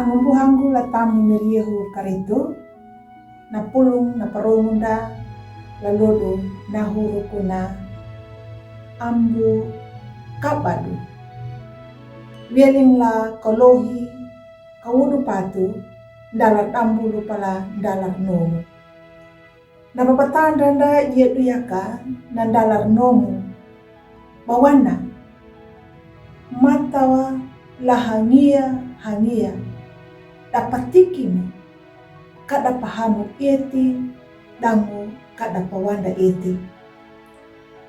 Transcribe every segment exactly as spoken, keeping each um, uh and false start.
Angumbuhangu la tami mirihu Karitu, na pulung na paromunda la lodo na hurukuna ambu kabadu. Wieling la kolohi kawudu patu ndalar dambu lupala ndalar nomu. Na papatandra nda yedu yaka na ndalar nomu. Bawana matawa la hangia hangia da patikimi kada pahamu eti dangu kada pawanda eti.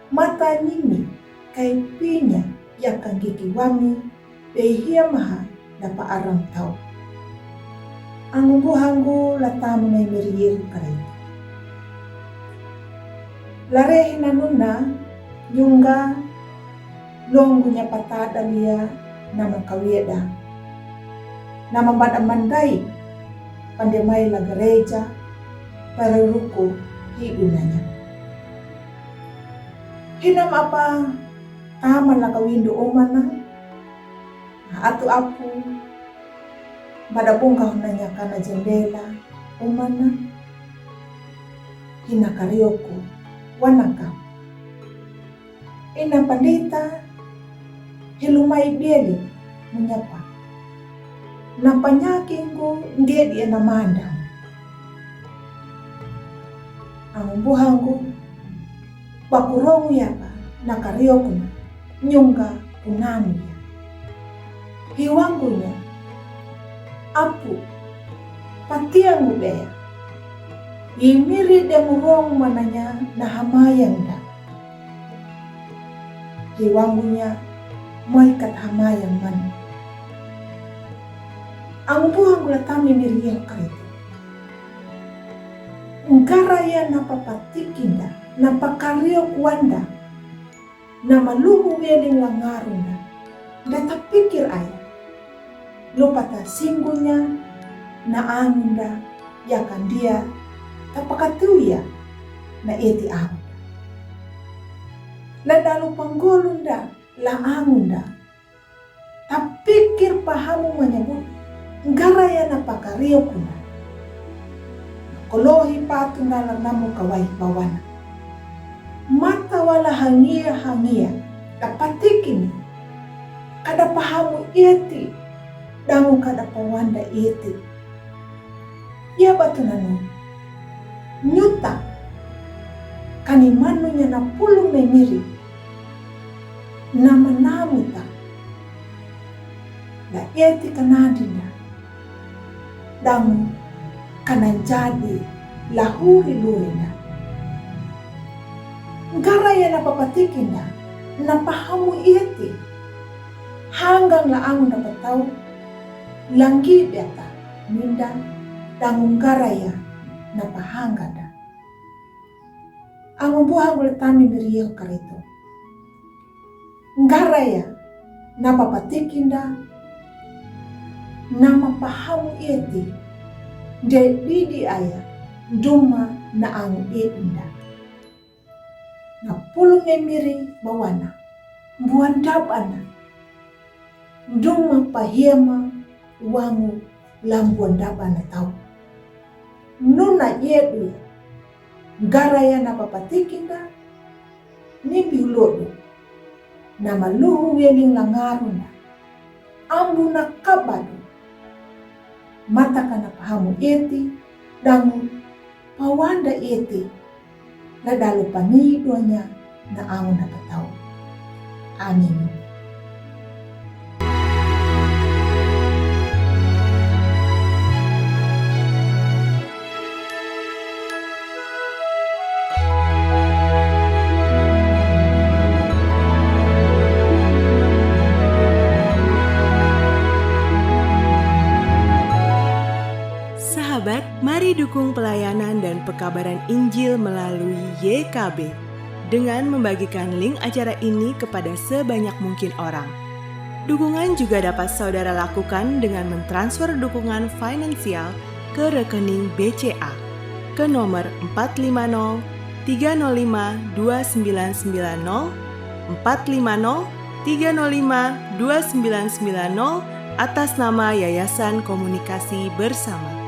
Mata nimi kai pinya yaka ngiki wami behia maha da pa aram tau. Angumbuhangu la tami mirihu Karitu. Larehi na nuna nyunga longu nya patada lia nama kawieda. Nama bada mandai pande mai la gereja para ruku hidu nanya. Hinam apa tama la kawindu omana. Atu apu bada bunga hunanya kana jendela omana. Hina karioku wanaka. Ina pandita hilumai bieli munyapa. Na panyaki ngu ngedi ena manda. Angumbuhangu bakurongu yaka na karioku na nyunga kunamu ya. Hiwangunya apu patiangu beya. Imiri de murong mananya na hamayang da. Hiwangunya moikat hamayang man. Angumbuhangu la tami mirihu Karitu. Ngaraya na papatikinda na pakariok wanda. Na maluhu weling la ngarunda. Da tapikir aya. Lupata singunya na angunda yakandia tapakatuya na eti ahu. La dalu panggolunda la angunda. Tapikir pahamu manyabut ngaraya na pakariokuna. Kolohi patu na la namu kawai bawana. Mata wala hangia hangia da patikini. Kada pahamu eti dangu kada pawanda eti. Ia batu nanu nyuta kani manunya na pulu memiri. Nama namuta la eti kanadinda dangu kananjadi lahuri lurinda. Ngaraya na papatikinda na pahamu eti. Hanggang la angu na patau langgi biata ninda dangu ngaraya na pahangada. Angumbuhangu la tami mirihu Karitu. Ngaraya na papatikinda na mapahamu eti. De didi aya duma na angu edinda. Na pulu memiri bawana buandabana. Duma pahiama wangu lambuandabana tau. Nuna yedu ngaraya na papatikinda. Nibi ulodu na maluhu weling la ngarunda. Ambu na kabadu. Mata kana pahamu eti dangu pawanda eti. La dalu pani duanya na angu na patau. Amin. Sahabat, mari dukung pelayanan dan pekabaran Injil melalui Y K B dengan membagikan link acara ini kepada sebanyak mungkin orang. Dukungan juga dapat saudara lakukan dengan mentransfer dukungan finansial ke rekening B C A ke nomor empat lima nol tiga nol lima dua sembilan sembilan nol, empat lima nol tiga nol lima dua sembilan sembilan nol, Atas nama Yayasan Komunikasi Bersama.